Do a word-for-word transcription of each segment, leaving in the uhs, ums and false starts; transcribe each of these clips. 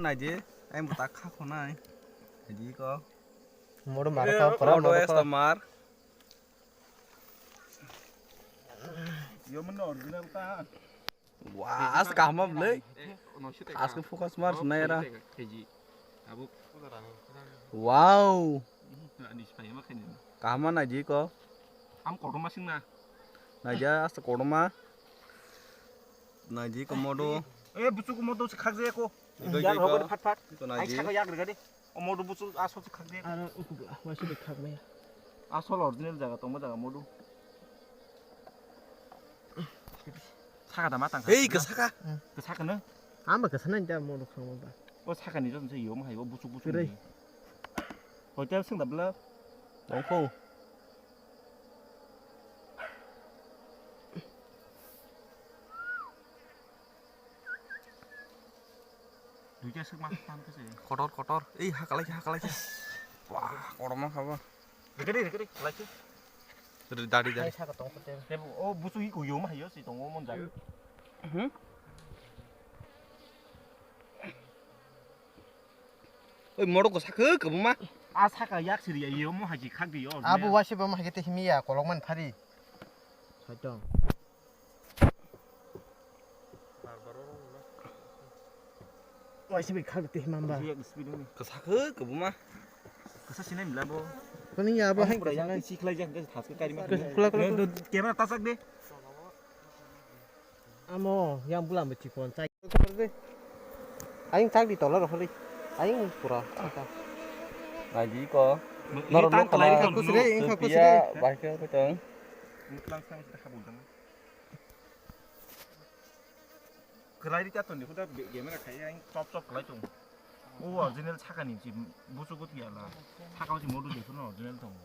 Naidi, ai bo tak kha khonai. Naidi ko. Modo mar ka, pora modo ka. Mar. Yo, mano original ta. Wah, as kahma blai. As ke focus mar sunai ra. Wow. Kahma naidi ko. Am kotorma singna. Naidi as kotorma. Naidi ko modo. Eh, buchuk modo se khakje ko. Yak rogwi phat phat. Ai saka yak rega de. O modu busu asol se khakde. Aro uku waisa de khakmaya. Asol original jaga tongma jaga modu. Saka da ma tang. Hei, ke saka. Ke saka no. Amba ke sana ja modu khangma ba. O saka ni jong se yom hai o busu busu. Hotel sing da bla. Tongkho. Duita swk ma tan khe se. Kotor, kotor. Ei, ha kalai khe, ha kalai khe. Wah, kotorma kha bo. Rikadi, rikadi, kalai khe. Dari, dari, dari. Ai, saka tong kote. Tebo, o busu hi kuyo ma hayo si tongo mon jaga. Hmm? Oi, morok ko sakhe kwbangma. A saka yak siri ya, yo mo haji khak di yo. Abo waisa bo ma haji te himi ya, kolok man phari. Saitong. Waisa bai khak te himamba. Kwsakhe kwbangma. Kwsa sinai mila bo. Kani ya bo hai kwsa nai. Sikhlai jak, thaske kari ma. Kula, kula, kula. Camera tasak de. Amo yang bulam beti kon chai. Aing chak di tola rohori. Aing pura. Lagi ko. Norok tang kelai rikam kusre, ingkha kusre. Bahai khe tong. Mutlang sang sida habul dang. Kelai ri chaton di kuda gemera khai aing chop chop kelai tong. O original sakani si busu kut ya la. Sakao si modu de kuno original tong.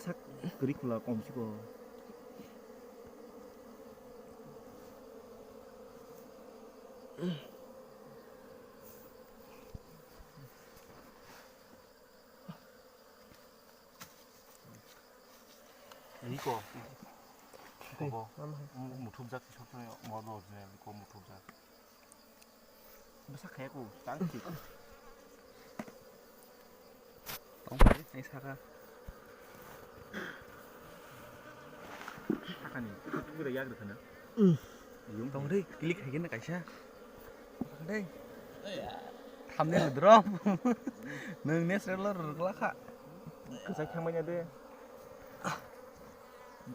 Sak kri khula kom si ko. Riko. Riko bo. Muthubjak si sokthani model original riko muthubjak. Bwsa khaya ko, tang si. Tong phai, ai saka. Sakani, kutubura yak rikana. Tong dei, click hai kena kaisa. Tong dei. Thumbnail drop. Nung next reel lo rwgwlakha. Kwchai thangmanya de.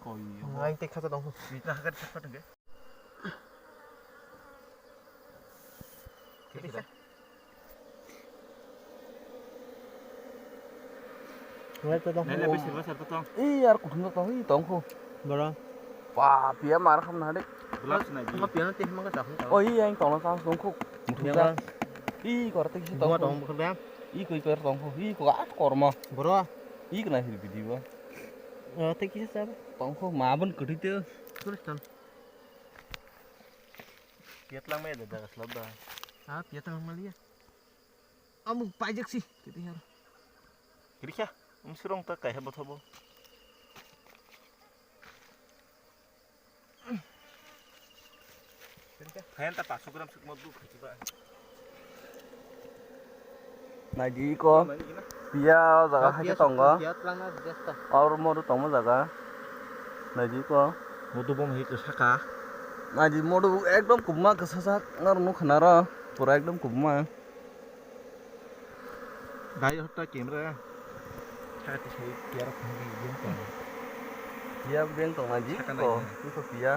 Koi. Ngai te khata dong. Bita hakat khat khat nge. Nai le bisi ba sar tong. Ih, yar kuthum tong, ih, tong khu. Bora. Ba, pia mar kham na de. Belak sinai di. Ba pia na te hima ka ta khu. Oh, ih, yang tong na chance tong khu. Muthuk ja. Ih, kor te kisi tong khu. Tong khu. Ih, koi kor tong khu. Ih, ko at korma. Bora. Ih, kena hil bidi ba. Oh, te kisi sar. Tong khu, ma ban kudi te. Terus tong. Piat lang me da jaga slab da. Ha, piat lang maliya. Amuk pajak si, kiti har. Rikha, um surong ta kai habo thabo. Khayan ta paso gram sukmo du khachi ba. Naidi ko, piya jaga hai tongo. Piya tlangna jesta. Aur modu tongma jaga. Naidi ko. Modu bom hai kwsaka. Naidi modu ekdom kubma kwsajak. Ngar nukha naro. Pura ekdom kubma. Dai hotta camera. Thati sai piya rok phang di beng tong. Piya beng tong naidi ko. Piya.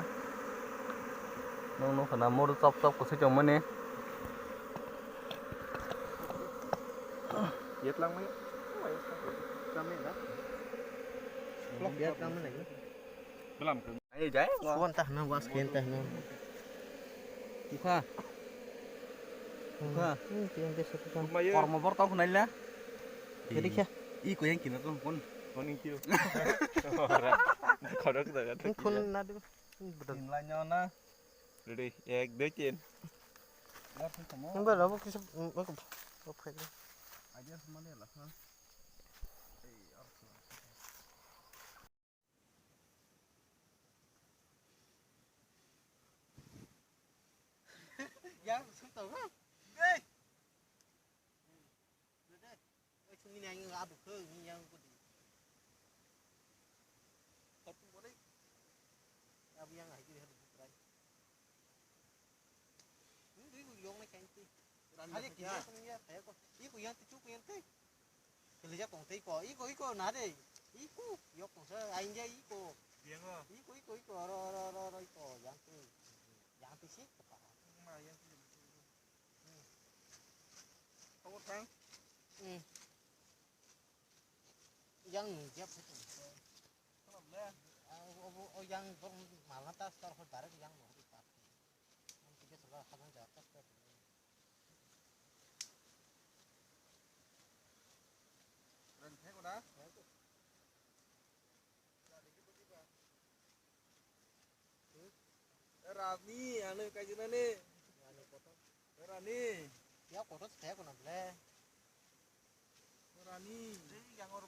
Nung nukha na modu chop chop kwsai tongmani. Yet lang mai. Yet lang mai. Belam kung. Ai jai. Suan tah na was ken tah na. Ukha. Ukha. Hmm, tiang ke satu kan. Kormo bor tong khnaila. Jadi kya? I ko yang kina tong kon. Kon yang kyo. Ora. Khorok daga. Kon na de. Betul. Inla nyona. Ready, ek, dui, tin. Nang ba rabo kisa, mm, oke, oke. Aja semane lah, ha. Eh, oke. Yang sung tau ha. Dei. Dei. Oi sung ni yang abu khe ni yang ko di. Kau tu boleh. Abu yang hai di hari bukan. Ini dui ko yong na kain ti. Hari kini sung ya saya ko. Iko yang ti chu ko yang ti. Keleja tong tei ko, iko, iko, na de. Iko, yok tong sa, ainja iko. Biang o. Iko, iko, iko, ro, ro, ro, ro, iko, yang tu. Yang tu si, kapa. Ma, yang tu. Hmm. Kamu tang? Hmm. Yang ni, dia pun. Kamu le? Ah, oh, oh, oh, yang bor malah tas tar ho direct yang mau di tas. Yang tiga sebelah kanan jatuh ke. Rani thai ko na? Rani. Rani. Rani. Ya kotor saya ko na ble. Rani. Yang or